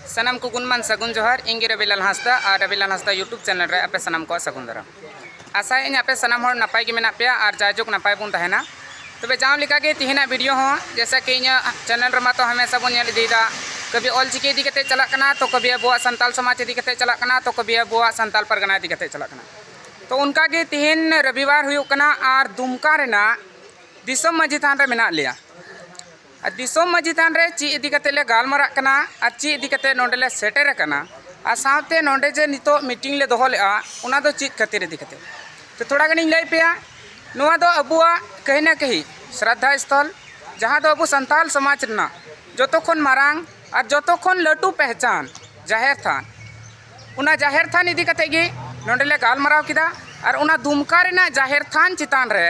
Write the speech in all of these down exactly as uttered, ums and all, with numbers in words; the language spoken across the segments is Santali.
ᱥᱟᱱᱟᱢ ᱠᱚ ᱜᱩᱱᱢᱟᱱ ᱥᱟᱹᱜᱩᱱ ᱡᱚᱦᱟᱨ᱾ ᱤᱧ ᱜᱮ ᱨᱚᱵᱤᱞᱟᱞ ᱦᱟᱸᱥᱫᱟ ᱟᱨ ᱨᱚᱵᱤᱞᱟᱞ ᱦᱟᱸᱥᱫᱟ YouTube ᱪᱮᱱᱮᱞ ᱨᱮ ᱟᱯᱮ ᱥᱟᱱᱟᱢ ᱠᱚᱣᱟᱜ ᱥᱟᱹᱜᱩᱱ ᱫᱟᱨᱟᱢ᱾ ᱟᱥᱟᱭᱟᱹᱧ ᱟᱯᱮ ᱥᱟᱱᱟᱢ ᱦᱚᱲ ᱱᱟᱯᱟᱭ ᱜᱮ ᱢᱮᱱᱟᱜ ᱯᱮᱭᱟ ᱟᱨ ᱡᱟᱭᱡᱩᱜᱽ ᱱᱟᱯᱟᱭ ᱵᱚᱱ ᱛᱟᱦᱮᱱᱟ᱾ ᱛᱚᱵᱮ ᱡᱟᱣ ᱞᱮᱠᱟᱜᱮ ᱛᱤᱦᱤᱧᱟᱜ ᱵᱷᱤᱰᱤᱭᱳ ᱦᱚᱸ, ᱡᱮᱭᱥᱟ ᱠᱤ ᱤᱧᱟᱹᱜ ᱪᱮᱱᱮᱞ ᱨᱮᱢᱟ ᱛᱚ ᱦᱟᱢᱮᱥᱟ ᱵᱚᱱ ᱧᱮᱞ ᱤᱫᱤᱭᱮᱫᱟ, ᱠᱟᱹᱵᱷᱤ ᱚᱞ ᱪᱤᱠᱤ ᱤᱫᱤ ᱠᱟᱛᱮ ᱪᱟᱞᱟᱜ ᱠᱟᱱᱟ, ᱛᱚ ᱠᱟᱹᱵᱷᱤ ᱟᱵᱚᱣᱟᱜ ᱥᱟᱱᱛᱟᱞ ᱥᱚᱢᱟᱡᱽ ᱤᱫᱤ ᱠᱟᱛᱮ ᱪᱟᱞᱟᱜ ᱠᱟᱱᱟ, ᱛᱚ ᱠᱟᱹᱵᱷᱤ ᱟᱵᱚᱣᱟᱜ ᱥᱟᱱᱛᱟᱞ ᱯᱟᱨᱜᱟᱱᱟ ᱤᱫᱤ ᱠᱟᱛᱮ ᱪᱟᱞᱟᱜ ᱠᱟᱱᱟ᱾ ᱛᱚ ᱚᱱᱠᱟᱜᱮ ᱛᱤᱦᱤᱧ ᱨᱚᱵᱤᱵᱟᱨ ᱦᱩᱭᱩᱜ ᱠᱟᱱᱟ ᱟᱨ ᱫᱩᱢᱠᱟ ᱨᱮᱱᱟᱜ ᱫᱤᱥᱚᱢ ᱢᱟᱹᱡᱷᱤ ᱛᱷᱟᱱ ᱨᱮ ᱢᱮᱱᱟᱜ ᱞᱮᱭᱟ᱾ ᱟᱨ ᱫᱤᱥᱚᱢ ᱢᱟᱹᱡᱷᱤ ᱛᱷᱟᱱ ᱨᱮ ᱪᱮᱫ ᱤᱫᱤ ᱠᱟᱛᱮ ᱞᱮ ᱜᱟᱞᱢᱟᱨᱟᱜ ᱠᱟᱱᱟ ᱟᱨ ᱪᱮᱫ ᱤᱫᱤ ᱠᱟᱛᱮ ᱱᱚᱰᱮ ᱞᱮ ᱥᱮᱴᱮᱨ ᱟᱠᱟᱱᱟ, ᱟᱨ ᱥᱟᱶᱛᱮ ᱱᱚᱰᱮ ᱡᱮ ᱱᱤᱛᱚᱜ ᱢᱤᱴᱤᱝ ᱞᱮ ᱫᱚᱦᱚ ᱞᱮᱫᱼᱟ, ᱚᱱᱟ ᱫᱚ ᱪᱮᱫ ᱠᱷᱟᱹᱛᱤᱨ ᱤᱫᱤ ᱠᱟᱛᱮ, ᱛᱚ ᱛᱷᱚᱲᱟ ᱜᱟᱱᱤᱧ ᱞᱟᱹᱭ ᱯᱮᱭᱟ᱾ ᱱᱚᱣᱟ ᱫᱚ ᱟᱵᱚᱣᱟᱜ ᱠᱟᱹᱦᱤ ᱱᱟ ᱠᱟᱹᱦᱤ ᱥᱨᱟᱫᱷᱟ ᱥᱛᱷᱚᱞ, ᱡᱟᱦᱟᱸ ᱫᱚ ᱟᱵᱚ ᱥᱟᱱᱛᱟᱞ ᱥᱚᱢᱟᱡᱽ ᱨᱮᱱᱟᱜ ᱡᱚᱛᱚ ᱠᱷᱚᱱ ᱢᱟᱨᱟᱝ ᱟᱨ ᱡᱚᱛᱚ ᱠᱷᱚᱱ ᱞᱟᱹᱴᱩ ᱯᱮᱦᱪᱟᱱ ᱡᱟᱦᱮᱨ ᱛᱷᱟᱱ, ᱚᱱᱟ ᱡᱟᱦᱮᱨ ᱛᱷᱟᱱ ᱤᱫᱤ ᱠᱟᱛᱮ ᱜᱮ ᱱᱚᱰᱮ ᱞᱮ ᱜᱟᱞᱢᱟᱨᱟᱣ ᱠᱮᱫᱟ᱾ ᱟᱨ ᱚᱱᱟ ᱫᱩᱢᱠᱟ ᱨᱮᱱᱟᱜ ᱡᱟᱦᱮᱨ ᱛᱷᱟᱱ ᱪᱮᱛᱟᱱ ᱨᱮ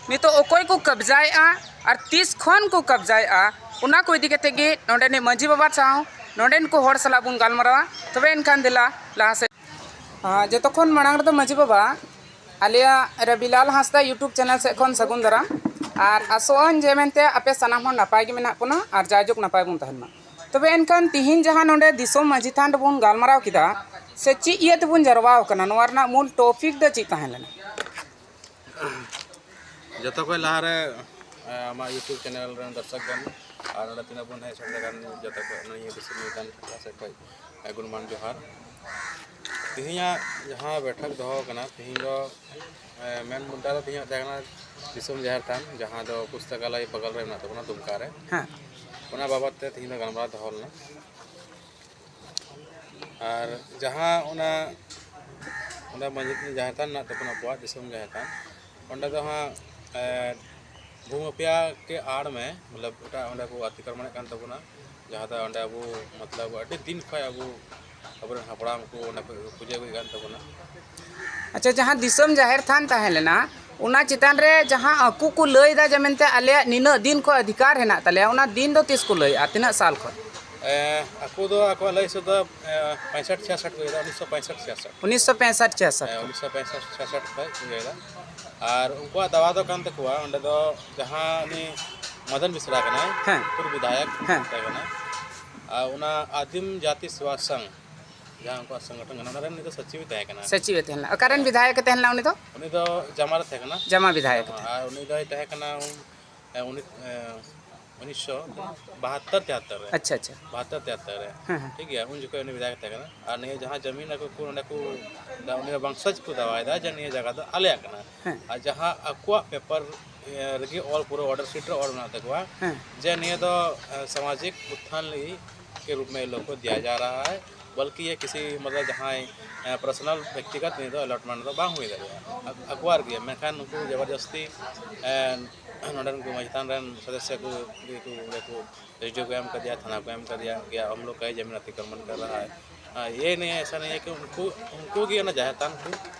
ᱱᱤᱛᱚᱜ ᱚᱠᱚᱭ ᱠᱚ ᱠᱟᱵᱽᱡᱟᱭᱮᱫᱼᱟ ᱟᱨ ᱛᱤᱥ ᱠᱷᱚᱱ ᱠᱚ ᱠᱟᱵᱽᱡᱟᱭᱮᱫᱼᱟ, ᱚᱱᱟ ᱠᱚ ᱤᱫᱤ ᱠᱟᱛᱮ ᱜᱮ ᱱᱚᱰᱮᱱᱤᱡ ᱢᱟᱹᱡᱷᱤ ᱵᱟᱵᱟ ᱥᱟᱶ ᱱᱚᱰᱮᱱ ᱠᱚ ᱦᱚᱲ ᱥᱟᱞᱟᱜ ᱵᱚᱱ ᱜᱟᱞᱢᱟᱨᱟᱣᱟ᱾ ᱛᱚᱵᱮ ᱮᱱᱠᱷᱟᱱ ᱫᱮᱞᱟ ᱞᱟᱦᱟ ᱥᱮᱫ᱾ ᱟᱨ ᱡᱚᱛᱚ ᱠᱷᱚᱱ ᱢᱟᱲᱟᱝ ᱨᱮᱫᱚ ᱢᱟᱹᱡᱷᱤ ᱵᱟᱵᱟ, ᱟᱞᱮᱭᱟᱜ ᱨᱚᱵᱤᱞᱟᱞ ᱦᱟᱸᱥᱫᱟ YouTube ᱪᱮᱱᱮᱞ ᱥᱮᱫ ᱠᱷᱚᱱ ᱥᱟᱹᱜᱩᱱ ᱫᱟᱨᱟᱢ᱾ ᱟᱨ ᱟᱥᱚᱜ ᱟᱹᱧ ᱡᱮ ᱢᱮᱱᱛᱮ ᱟᱯᱮ ᱥᱟᱱᱟᱢ ᱦᱚᱲ ᱱᱟᱯᱟᱭ ᱜᱮ ᱢᱮᱱᱟᱜ ᱵᱚᱱᱟ ᱟᱨ ᱡᱟᱭᱡᱩᱜᱽ ᱱᱟᱯᱟᱭ ᱵᱚᱱ ᱛᱟᱦᱮᱱ ᱢᱟ᱾ ᱛᱚᱵᱮ ᱮᱱᱠᱷᱟᱱ ᱛᱤᱦᱤᱧ ᱡᱟᱦᱟᱸ ᱱᱚᱰᱮ ᱫᱤᱥᱚᱢ ᱢᱟᱹᱡᱷᱤ ᱛᱷᱟᱱ ᱨᱮᱵᱚᱱ ᱜᱟᱞᱢᱟᱨᱟᱣ ᱠᱮᱫᱟ, ᱥᱮ ᱪᱮᱫ ᱤᱭᱟᱹ ᱛᱮᱵᱚᱱ ᱡᱟᱨᱣᱟ ᱟᱠᱟᱱᱟ, ᱱᱚᱣᱟ ᱨᱮᱱᱟᱜ ᱢᱩᱞ ᱴᱚᱯᱤᱠ ᱫᱚ ᱪᱮᱫ ᱛᱟᱦᱮᱸ ᱞᱮᱱᱟ? ᱡᱚᱛᱚ ᱠᱷᱚᱱ ᱞᱟᱦᱟᱨᱮ, ᱮ, ᱟᱢᱟᱜ YouTube ᱪᱮᱱᱮᱞ ᱨᱮᱱ ᱫᱚᱨᱥᱚᱠ ᱜᱟᱱ ᱟᱨ ᱱᱚᱰᱮ ᱛᱤᱱᱟᱹᱜ ᱵᱚᱱ ᱦᱮᱡ ᱥᱮᱴᱮᱨ ᱟᱠᱟᱱ, ᱡᱚᱛᱚ ᱠᱚ ᱱᱤᱭᱟᱹ ᱫᱤᱥᱚᱢ ᱢᱟᱹᱡᱷᱤ ᱛᱷᱟᱱ ᱯᱟᱦᱴᱟ ᱥᱮᱫ ᱠᱷᱚᱱ, ᱮ, ᱜᱩᱱᱢᱟᱱ ᱡᱚᱦᱟᱨ᱾ ᱛᱮᱦᱮᱧᱟᱜ ᱡᱟᱦᱟᱸ ᱵᱮᱴᱷᱚᱠ ᱫᱚᱦᱚ ᱟᱠᱟᱱᱟ, ᱛᱮᱦᱮᱧ ᱫᱚ, ᱮ, ᱢᱮᱱ ᱢᱩᱫᱽᱫᱟ ᱫᱚ ᱛᱮᱦᱮᱧᱟᱜ ᱛᱟᱦᱮᱸ ᱠᱟᱱᱟ ᱫᱤᱥᱚᱢ ᱡᱟᱦᱮᱨ ᱛᱷᱟᱱ, ᱡᱟᱦᱟᱸ ᱫᱚ ᱯᱩᱥᱛᱟᱠᱟᱞᱚᱭ ᱵᱟᱜᱟᱞ ᱨᱮ ᱢᱮᱱᱟᱜ ᱛᱟᱵᱚᱱᱟ, ᱫᱩᱢᱠᱟ ᱨᱮ᱾ ᱦᱮᱸ᱾ ᱚᱱᱟ ᱵᱟᱵᱚᱫ ᱛᱮ ᱛᱮᱦᱮᱧ ᱫᱚ ᱜᱟᱞᱢᱟᱨᱟᱣ ᱫᱚᱦᱚ ᱞᱮᱱᱟ᱾ ᱟᱨ ᱡᱟᱦᱟᱸ ᱚᱱᱟ, ᱚᱱᱟ ᱢᱟᱹᱡᱷᱤ ᱡᱟᱦᱮᱨ ᱛᱷᱟᱱ ᱢᱮᱱᱟᱜ ᱛᱟᱵᱚᱱᱟ, ᱟᱵᱚᱣᱟᱜ ᱫᱤᱥᱚᱢ ᱡᱟᱦᱮᱨ ᱛᱷᱟᱱ, ᱚᱸᱰᱮ ᱫᱚ ᱦᱟᱸᱜ, ᱮ, ᱵᱷᱩ ᱢᱟᱯᱷᱤᱭᱟ ᱠᱮ ᱟᱲ ᱢᱮ, ᱢᱚᱛᱞᱚᱵ, ᱮᱴᱟᱜ ᱚᱸᱰᱮ ᱠᱚ ᱟᱛᱤᱠᱨᱚᱢᱚᱱᱮᱫ ᱠᱟᱱ ᱛᱟᱵᱚᱱᱟ, ᱡᱟᱦᱟᱸ ᱫᱚ ᱚᱸᱰᱮ ᱟᱵᱚ, ᱢᱚᱛᱞᱚᱵ, ᱟᱹᱰᱤ ᱫᱤᱱ ᱠᱷᱚᱱ ᱟᱵᱚ, ᱟᱵᱚᱨᱮᱱ ᱦᱟᱯᱲᱟᱢ ᱠᱚ ᱚᱸᱰᱮ ᱠᱚ ᱯᱩᱡᱟᱹ ᱟᱹᱜᱩᱭᱮᱫ ᱠᱟᱱ ᱛᱟᱵᱚᱱᱟ᱾ ᱟᱪᱪᱷᱟ, ᱡᱟᱦᱟᱸ ᱫᱤᱥᱚᱢ ᱡᱟᱦᱮᱨ ᱛᱷᱟᱱ ᱛᱟᱦᱮᱸ ᱞᱮᱱᱟ, ᱚᱱᱟ ᱪᱮᱛᱟᱱ ᱨᱮ ᱡᱟᱦᱟᱸ ᱟᱠᱚ ᱠᱚ ᱞᱟᱹᱭ ᱮᱫᱟ ᱡᱮ ᱢᱮᱱᱛᱮ ᱟᱞᱮᱭᱟᱜ ᱱᱤᱱᱟᱹᱜ ᱫᱤᱱ ᱠᱷᱚᱱ ᱚᱫᱷᱤᱠᱟᱨ ᱦᱮᱱᱟᱜ ᱛᱟᱞᱮᱭᱟ, ᱚᱱᱟ ᱫᱤᱱ ᱫᱚ ᱛᱤᱥ ᱠᱚ ᱞᱟᱹᱭᱮᱫᱼᱟ, ᱛᱤᱱᱟᱹᱜ ᱥᱟᱞ ᱠᱷᱚᱱ? ᱮ, ᱟᱠᱚ ᱫᱚ ᱟᱠᱚᱣᱟᱜ ᱞᱟᱹᱭ ᱦᱤᱥᱟᱹᱵ ᱫᱚ, ᱮ, ᱯᱚᱸᱭᱥᱚᱴ ᱪᱷᱤᱭᱟᱥᱚᱴ ᱠᱚ ᱞᱟᱹᱭ ᱮᱫᱟ, ᱩᱱᱤᱥᱥᱚ ᱯᱚᱸᱭᱥᱚᱴ ᱪᱷᱤᱭᱟᱥᱚᱴ᱾ ᱩᱱᱤᱥᱥᱚ ᱯᱚᱸᱭᱥᱚᱴ ᱪᱷᱤᱭᱟᱥᱚᱴ᱾ ᱦᱮᱸ, ᱩᱱᱤᱥᱥᱚ ᱯᱚᱸᱭᱥᱚᱴ ᱪᱷᱤᱭᱟᱥᱚᱴ ᱠᱷᱚᱱ ᱠᱚ ᱞᱟᱹᱭ ᱮᱫᱟ᱾ ᱟᱨ ᱩᱱᱠᱩᱣᱟᱜ ᱫᱟᱣᱟ ᱫᱚ ᱠᱟᱱ ᱛᱟᱠᱚᱣᱟ, ᱚᱸᱰᱮ ᱫᱚ ᱡᱟᱦᱟᱸ ᱩᱱᱤ ᱢᱚᱫᱚᱱ ᱵᱮᱥᱨᱟ ᱠᱟᱱᱟᱭ, ᱦᱮᱸ᱾ ᱯᱩᱨᱵᱚ ᱵᱤᱫᱷᱟᱭᱚᱠ ᱦᱮᱸ᱾ ᱛᱟᱦᱮᱸ ᱠᱟᱱᱟᱭ, ᱟᱨ ᱚᱱᱟ ᱟᱹᱫᱤᱢ ᱡᱟᱹᱛᱤ ᱥᱮᱵᱟ ᱥᱚᱝᱜᱷ, ᱡᱟᱦᱟᱸ ᱩᱱᱠᱩᱣᱟᱜ ᱥᱚᱝᱜᱚᱴᱷᱚᱱ ᱠᱟᱱᱟ, ᱚᱱᱟ ᱨᱮᱱ ᱩᱱᱤ ᱫᱚ ᱥᱚᱪᱤᱵᱽ ᱮ ᱛᱟᱦᱮᱸ ᱠᱟᱱᱟ᱾ ᱥᱚᱪᱤᱵᱽ ᱮ ᱛᱟᱦᱮᱸ ᱞᱮᱱᱟ᱾ ᱚᱠᱟᱨᱮᱱ ᱵᱤᱫᱷᱟᱭᱚᱠ ᱮ ᱛᱟᱦᱮᱸ ᱞᱮᱱᱟ ᱩᱱᱤ ᱫᱚ? ᱩᱱᱤ ᱫᱚ ᱡᱟᱢᱟ ᱨᱮ ᱛᱟᱦᱮᱸ ᱠᱟᱱᱟ᱾ ᱡᱟᱢᱟ ᱵᱤᱫᱷᱟᱭᱚᱠ ᱮ ᱛᱟᱦᱮᱸ ᱟᱨ ᱩᱱᱤ ᱫᱚᱭ ᱛᱟᱦᱮᱸ ᱠᱟᱱᱟ ᱩᱱ, ᱮ, ᱩᱱᱤ, ᱮ, ᱩᱱᱤᱥᱥᱚ ᱵᱟᱦᱟᱛᱛᱚᱨ ᱛᱮᱦᱟᱛᱛᱚᱨ ᱨᱮ᱾ ᱟᱪᱪᱷᱟ, ᱟᱪᱪᱷᱟ᱾ ᱵᱟᱦᱟᱛᱛᱚᱨ ᱛᱮᱦᱟᱛᱛᱚᱨ ᱨᱮ᱾ ᱦᱮᱸ, ᱦᱮᱸ᱾ ᱴᱷᱤᱠ ᱜᱮᱭᱟ, ᱩᱱ ᱡᱚᱠᱷᱚᱱ ᱩᱱᱤ ᱵᱤᱫᱷᱟᱭᱚᱠ ᱮ ᱛᱟᱦᱮᱸ ᱠᱟᱱᱟ᱾ ᱟᱨ ᱱᱤᱭᱟᱹ ᱡᱟᱦᱟᱸ ᱡᱟᱢᱤᱱ ᱟᱠᱚ ᱠᱚ ᱱᱚᱰᱮ ᱠᱚ, ᱩᱱᱤ ᱵᱚᱝᱥᱚᱡᱽ ᱠᱚ ᱫᱟᱣᱟᱭᱮᱫᱟ ᱡᱮ ᱱᱤᱭᱟᱹ ᱡᱟᱭᱜᱟ ᱫᱚ ᱟᱞᱮᱭᱟᱜ ᱠᱟᱱᱟ᱾ ᱦᱮᱸ᱾ ᱟᱨ ᱡᱟᱦᱟᱸ ᱟᱠᱚᱣᱟᱜ ᱯᱮᱯᱟᱨ, ᱮ, ᱨᱮᱜᱮ ᱚᱞ, ᱯᱩᱨᱟᱹ ᱚᱨᱰᱟᱨ ᱥᱤᱴ ᱨᱮ ᱚᱞ ᱢᱮᱱᱟᱜ ᱛᱟᱠᱚᱣᱟ ᱦᱮᱸ᱾ ᱡᱮ ᱱᱤᱭᱟᱹ ᱫᱚ, ᱮ, ᱥᱟᱢᱟᱡᱤᱠ ᱩᱛᱛᱷᱟᱱ ᱞᱟᱹᱜᱤᱫ ᱠᱮ ᱨᱩᱯ ᱢᱮ ᱞᱳᱜ ᱠᱚ ᱫᱤᱭᱟ ᱡᱟ ᱨᱟᱦᱟ ᱦᱟᱭ, ᱵᱚᱞᱠᱤ ᱭᱮ ᱠᱤᱥᱤ ᱢᱚᱛᱞᱚᱵ ᱡᱟᱦᱟᱸᱭ, ᱮ, ᱯᱟᱨᱥᱚᱱᱟᱞ ᱵᱮᱠᱛᱤᱜᱚᱛ ᱱᱤᱭᱟᱹ ᱫᱚ ᱮᱞᱚᱴᱢᱮᱱᱴ ᱫᱚ ᱵᱟᱝ ᱦᱩᱭ ᱫᱟᱲᱮᱭᱟᱜᱼᱟ, ᱟᱠ-, ᱟᱠᱚᱣᱟᱜ ᱜᱮ᱾ ᱢᱮᱱᱠᱷᱟᱱ ᱩᱱᱠᱩ ᱡᱚᱵᱚᱨᱡᱚᱥᱛᱤ, ᱮ, ᱱᱚᱰᱮᱱ ᱠᱚ ᱢᱟᱹᱡᱷᱤ ᱛᱷᱟᱱ ᱨᱮᱱ ᱥᱚᱫᱚᱥᱥᱚ ᱠᱚ, ᱠᱚ, ᱚᱸᱰᱮ ᱠᱚ ᱨᱮᱡᱤᱥᱴᱟᱨ ᱠᱚ ᱮᱢ ᱠᱟᱫᱮᱭᱟ, ᱛᱷᱟᱱᱟ ᱠᱚ ᱮᱢ ᱠᱟᱫᱮᱭᱟ, ᱜᱮᱭᱟ ᱦᱚᱢ ᱞᱳᱜ ᱠᱟ ᱦᱤ ᱡᱟᱢᱤᱱ ᱚᱛᱤᱠᱨᱚᱢᱚᱱ ᱠᱟᱨ ᱨᱟᱦᱟ ᱦᱟᱭ᱾ ᱟᱨ ᱭᱮ ᱱᱤᱭᱮ ᱮᱥᱟ ᱱᱤᱭᱮ ᱠᱤ ᱩᱱᱠᱩ, ᱩᱱᱠᱩ ᱜᱮ ᱚᱱᱟ ᱡᱟᱦᱮᱨ ᱛᱷᱟᱱ ᱠᱚ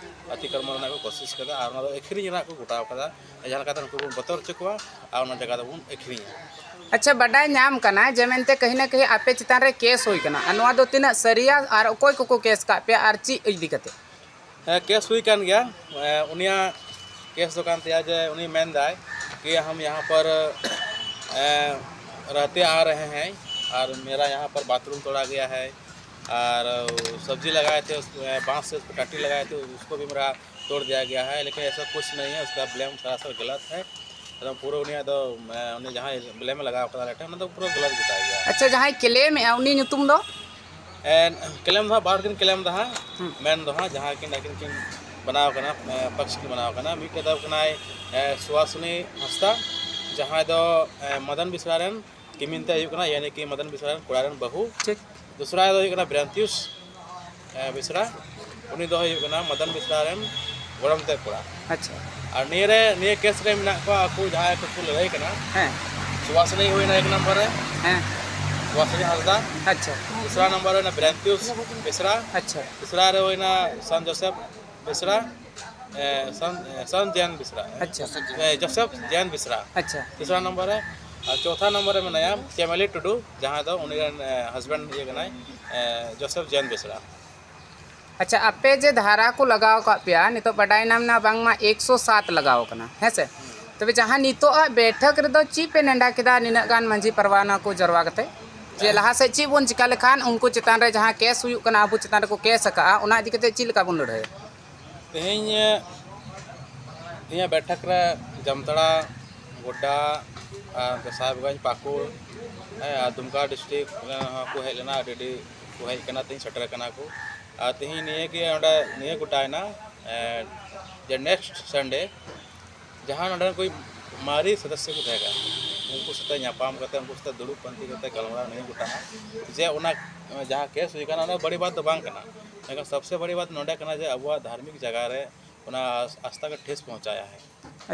ᱚᱛᱤᱠᱨᱚᱢᱚᱱ ᱨᱮᱱᱟᱜ ᱠᱚ ᱠᱳᱥᱤᱥ ᱠᱟᱫᱟ ᱟᱨ ᱚᱱᱟ ᱫᱚ ᱟᱹᱠᱷᱨᱤᱧ ᱨᱮᱱᱟᱜ ᱠᱚ ᱜᱚᱴᱟᱣ ᱠᱟᱫᱟ᱾ ᱡᱟᱦᱟᱸ ᱞᱮᱠᱟᱛᱮ ᱩᱱᱠᱩ ᱵᱚᱱ ᱵᱚᱛᱚᱨ ᱦᱚᱪᱚ ᱠᱚᱣᱟ ᱟᱨ ᱚᱱᱟ ᱡᱟᱭᱜᱟ ᱫᱚᱵᱚᱱ ᱟᱹᱠᱷᱨᱤᱧᱟ᱾ ᱟᱪᱪᱷᱟ, ᱵᱟᱰᱟᱭ ᱧᱟᱢ ᱠᱟᱱᱟ ᱡᱮ ᱢᱮᱱᱛᱮ ᱠᱟᱹᱦᱤ ᱱᱟ ᱠᱟᱹᱦᱤ ᱟᱯᱮ ᱪᱮᱛᱟᱱ ᱨᱮ ᱠᱮᱥ ᱦᱩᱭ ᱠᱟᱱᱟ, ᱟᱨ ᱱᱚᱣᱟ ᱫᱚ ᱛᱤᱱᱟᱹᱜ ᱥᱟᱹᱨᱤᱭᱟ ᱟᱨ ᱚᱠᱚᱭ ᱠᱚᱠᱚ ᱠᱮᱥ ᱠᱟᱜ ᱯᱮᱭᱟ ᱟᱨ ᱪᱮᱫ ᱤᱫᱤ ᱠᱟᱛᱮ? ᱦᱮᱸ, ᱠᱮᱥ ᱦᱩᱭ ᱠᱟᱱ ᱜᱮᱭᱟ᱾ ᱮ, ᱩᱱᱤᱭᱟᱜ ᱠᱮᱥ ᱫᱚ ᱠᱟᱱ ᱛᱟᱭᱟ ᱡᱮ ᱩᱱᱤ ᱢᱮᱱᱫᱟᱭ ᱠᱤ ᱦᱟᱢ ᱭᱟᱦᱟᱸ ᱯᱟᱨ, ᱮ, ᱨᱟᱦᱛᱮ ᱟ ᱨᱟᱦᱮ ᱦᱮᱸ ᱟᱨ ᱢᱮᱨᱟ ᱭᱟᱦᱟᱸ ᱯᱟᱨ ᱵᱟᱛᱷᱨᱩᱢ ᱛᱳᱲᱟ ᱜᱟᱭᱟ ᱦᱟᱭ ᱟᱨ ᱥᱚᱵᱽᱡᱤ ᱞᱟᱜᱟᱭᱮ ᱛᱷᱮ, ᱮ, ᱵᱟᱸᱥ ᱥᱮ ᱠᱟᱹᱴᱤ ᱞᱟᱜᱟᱭᱮ ᱛᱷᱮ, ᱩᱥᱠᱳ ᱵᱷᱤ ᱢᱮᱨᱟ ᱛᱳᱲ ᱫᱤᱭᱟ ᱜᱟᱭᱟ ᱦᱟᱭ, ᱞᱮᱠᱤᱱ ᱮᱥᱟ ᱠᱩᱪᱷ ᱱᱟᱦᱤ ᱦᱟᱭ, ᱩᱥᱠᱟ ᱵᱞᱮᱢ ᱥᱟᱨᱟᱥᱟᱨ ᱜᱟᱞᱟᱛ ᱦᱟᱭ᱾ ᱮᱠᱫᱚᱢ ᱯᱩᱨᱟᱹ ᱩᱱᱤᱭᱟᱜ ᱫᱚ, ᱮ, ᱩᱱᱤ ᱡᱟᱦᱟᱸᱭ ᱵᱞᱮᱢ ᱮ ᱞᱟᱜᱟᱣ ᱠᱟᱫᱟ ᱟᱞᱮ ᱴᱷᱮᱱ, ᱚᱱᱟ ᱫᱚ ᱯᱩᱨᱟᱹ ᱜᱟᱞᱟᱛ ᱜᱮᱛᱟᱭ ᱜᱮᱭᱟ᱾ ᱟᱪᱪᱷᱟ, ᱡᱟᱦᱟᱸᱭ ᱠᱞᱮᱢ ᱮᱜᱼᱟ, ᱩᱱᱤ ᱧᱩᱛᱩᱢ ᱫᱚ? ᱮ, ᱠᱞᱮᱢ ᱫᱚ ᱦᱟᱸᱜ ᱵᱟᱨ ᱦᱚᱲ ᱠᱤᱱ ᱠᱞᱮᱢ ᱫᱟ ᱦᱟᱸᱜ᱾ ᱦᱩᱸ᱾ ᱢᱮᱱ ᱫᱚ ᱦᱟᱸᱜ ᱡᱟᱦᱟᱸ ᱠᱤᱱ ᱟᱹᱠᱤᱱ ᱠᱤᱱ ᱵᱮᱱᱟᱣ ᱠᱟᱱᱟ, ᱮ, ᱯᱟᱠᱥ ᱠᱤᱱ ᱵᱮᱱᱟᱣ ᱠᱟᱱᱟ᱾ ᱢᱤᱫᱴᱮᱡ ᱫᱚ ᱠᱟᱱᱟᱭ, ᱮ, ᱥᱩᱦᱟᱥᱤᱱᱤ ᱦᱟᱸᱥᱫᱟ, ᱡᱟᱦᱟᱸᱭ ᱫᱚ, ᱮ, ᱢᱚᱫᱚᱱ ᱵᱮᱥᱨᱟ ᱨᱮᱱ ᱠᱤᱢᱤᱱ ᱛᱮ ᱦᱩᱭᱩᱜ ᱠᱟᱱᱟ, ᱭᱟᱱᱤ ᱠᱤ ᱢᱚᱫᱚᱱ ᱵᱮᱥᱨᱟ ᱨᱮᱱ ᱠᱚᱲᱟ ᱨᱮᱱ ᱵᱟᱹᱦᱩ᱾ ᱴᱷᱤᱠ᱾ ᱫᱚᱥᱨᱟ ᱫᱚ ᱦᱩᱭᱩᱜ ᱠᱟᱱᱟ ᱵᱨᱟᱱᱛᱤᱭᱩᱥ, ᱮ, ᱵᱮᱥᱨᱟ, ᱩᱱᱤ ᱫᱚ ᱦᱩᱭᱩᱜ ᱠᱟᱱᱟ ᱢᱚᱫᱚᱱ ᱵᱮᱥᱨᱟ ᱨᱮᱱ ᱜᱚᱲᱚᱢ ᱛᱮ ᱠᱚᱲᱟ᱾ ᱟᱪᱪᱷᱟ᱾ ᱟᱨ ᱱᱤᱭᱟᱹ ᱨᱮ, ᱱᱤᱭᱟᱹ ᱠᱮᱥ ᱨᱮ ᱢᱮᱱᱟᱜ ᱠᱚᱣᱟ ᱟᱠᱚ ᱡᱟᱦᱟᱸᱭ ᱠᱚᱠᱚ ᱞᱟᱹᱲᱦᱟᱹᱭ ᱠᱟᱱᱟ᱾ ᱦᱮᱸ᱾ ᱥᱩᱵᱷᱟᱥᱤᱱᱤ ᱦᱩᱭᱱᱟ ᱮᱠ ᱱᱚᱢᱵᱚᱨ ᱨᱮ᱾ ᱦᱮᱸ᱾ ᱥᱩᱵᱷᱟᱥᱤᱱᱤ ᱦᱟᱸᱥᱫᱟ᱾ ᱟᱪᱪᱷᱟ᱾ ᱫᱚᱥᱨᱟ ᱱᱚᱢᱵᱚᱨ ᱨᱮ ᱦᱩᱭᱱᱟ ᱵᱨᱟᱱᱛᱤᱭᱩᱥ ᱵᱮᱥᱨᱟ᱾ ᱟᱪᱪᱷᱟ᱾ ᱛᱮᱥᱨᱟ ᱨᱮ ᱦᱩᱭᱱᱟ ᱥᱟᱱ ᱡᱳᱥᱮᱯ ᱵᱮᱥᱨᱟ, ᱮ, ᱥᱟᱱ, ᱮ, ᱥᱟᱱ ᱡᱮᱱ ᱵᱮᱥᱨᱟ᱾ ᱟᱪᱪᱷᱟ᱾ ᱮ, ᱡᱳᱥᱮᱯ ᱡᱮᱱ ᱵᱮᱥᱨᱟ᱾ ᱟᱪᱪᱷᱟ᱾ ᱛᱮᱥᱨᱟ ᱱᱚᱢᱵᱚᱨ ᱨᱮ᱾ ᱟᱨ ᱪᱳᱛᱷᱟ ᱱᱚᱢᱵᱚᱨ ᱨᱮ ᱢᱮᱱᱟᱭᱟ ᱪᱮᱢᱮᱞᱤ ᱴᱩᱰᱩ, ᱡᱟᱦᱟᱸᱭ ᱫᱚ ᱩᱱᱤ ᱨᱮᱱ, ᱮ, ᱦᱟᱥᱵᱮᱱᱰ ᱤᱭᱟᱹ ᱠᱟᱱᱟᱭ, ᱮ, ᱡᱳᱥᱮᱯ ᱡᱮᱱ ᱵᱮᱥᱨᱟ᱾ ᱟᱪᱪᱷᱟ, ᱟᱯᱮ ᱡᱮ ᱫᱷᱟᱨᱟ ᱠᱚ ᱞᱟᱜᱟᱣ ᱟᱠᱟᱫ ᱯᱮᱭᱟ, ᱱᱤᱛᱚᱜ ᱵᱟᱰᱟᱭ ᱧᱟᱢ ᱮᱱᱟ ᱵᱟᱝᱢᱟ ᱮᱠᱥᱚ ᱥᱟᱛ ᱞᱟᱜᱟᱣ ᱟᱠᱟᱱᱟ, ᱦᱮᱸ ᱥᱮ? ᱛᱚᱵᱮ ᱡᱟᱦᱟᱸ ᱱᱤᱛᱚᱜ ᱟᱜ ᱵᱮᱴᱷᱟᱠ ᱨᱮᱫᱚ ᱪᱮᱫ ᱯᱮ ᱱᱮᱰᱟ ᱠᱮᱫᱟ ᱱᱤᱱᱟᱹᱜ ᱜᱟᱱ ᱢᱟᱹᱡᱷᱤ ᱯᱟᱨᱣᱟᱱᱟ ᱠᱚ ᱡᱟᱨᱣᱟ ᱠᱟᱛᱮ? ᱡᱮ ᱞᱟᱦᱟ ᱥᱮᱫ ᱪᱮᱫ ᱵᱚᱱ ᱪᱤᱠᱟ ᱞᱮᱠᱷᱟᱱ ᱩᱱᱠᱩ ᱪᱮᱛᱟᱱ ᱨᱮ ᱡᱟᱦᱟᱸ ᱠᱮᱥ ᱦᱩᱭᱩᱜ ᱠᱟᱱᱟ, ᱟᱵᱚ ᱪᱮᱛᱟᱱ ᱨᱮᱠᱚ ᱠᱮᱥ ᱟᱠᱟᱫᱼᱟ, ᱚᱱᱟ ᱤᱫᱤ ᱠᱟᱛᱮ ᱪᱮᱫ ᱞᱮᱠᱟ ᱵᱚᱱ ᱞᱟᱹᱲᱦᱟᱹᱭᱟ? ᱛᱮᱦᱮᱧ ᱛᱮᱦᱮᱧᱟᱜ ᱵᱮᱴᱷᱟᱠ ᱨᱮ ᱡᱟᱢᱛᱟᱲᱟ, ᱜᱳᱰᱰᱟ, ᱟᱨ ᱥᱟᱦᱮᱵᱽᱜᱚᱸᱡᱽ, ᱯᱟᱹᱠᱩᱲ, ᱦᱮᱸ, ᱟᱨ ᱫᱩᱢᱠᱟ ᱰᱤᱥᱴᱨᱤᱠᱴ ᱦᱚᱸᱠᱚ ᱦᱮᱡ ᱞᱮᱱᱟ, ᱟᱹᱰᱤ ᱟᱹᱰᱤ ᱠᱚ ᱦᱮᱡ ᱠᱟᱱᱟ, ᱛᱮᱦᱮᱧ ᱥᱮᱴᱮᱨ ᱠᱟᱱᱟ ᱠᱚ᱾ ᱟᱨ ᱛᱮᱦᱮᱧ ᱱᱤᱭᱟᱹ ᱜᱮ ᱚᱸᱰᱮ ᱱᱤᱭᱟᱹ ᱜᱚᱴᱟᱭᱮᱱᱟ, ᱮᱸ, ᱡᱮ ᱱᱮᱠᱥᱴ ᱥᱟᱱᱰᱮ ᱡᱟᱦᱟᱸ ᱱᱚᱰᱮ ᱠᱚ ᱢᱟᱨᱮ ᱥᱚᱫᱚᱥᱥᱚ ᱠᱚ ᱛᱟᱦᱮᱸ ᱠᱟᱱᱟ, ᱩᱱᱠᱩ ᱥᱟᱛᱮ ᱧᱟᱯᱟᱢ ᱠᱟᱛᱮ, ᱩᱱᱠᱩ ᱥᱟᱛᱮ ᱫᱩᱲᱩᱵ ᱯᱟᱱᱛᱮ ᱠᱟᱛᱮ ᱜᱟᱞᱢᱟᱨᱟᱣ ᱱᱤᱭᱟᱹ ᱜᱚᱴᱟ ᱡᱮ ᱚᱱᱟ ᱡᱟᱦᱟᱸ ᱠᱮᱥ ᱦᱩᱭ ᱠᱟᱱᱟ, ᱚᱱᱟ ᱵᱟᱹᱲᱤ ᱵᱟᱛ ᱫᱚ ᱵᱟᱝ ᱠᱟᱱᱟ᱾ ᱢᱮᱱᱠᱷᱟᱱ ᱥᱚᱵᱥᱮ ᱵᱟᱹᱲᱤ ᱵᱟᱛ ᱱᱚᱰᱮ ᱠᱟᱱᱟ ᱡᱮ ᱟᱵᱚᱣᱟᱜ ᱫᱷᱟᱨᱢᱤᱠ ᱡᱟᱭᱜᱟ ᱨᱮ ᱚᱱᱟ ᱟᱥᱛᱷᱟ ᱠᱚ ᱴᱷᱮᱥ ᱯᱚᱦᱚᱸᱪᱟᱭᱟ ᱦᱮᱸ᱾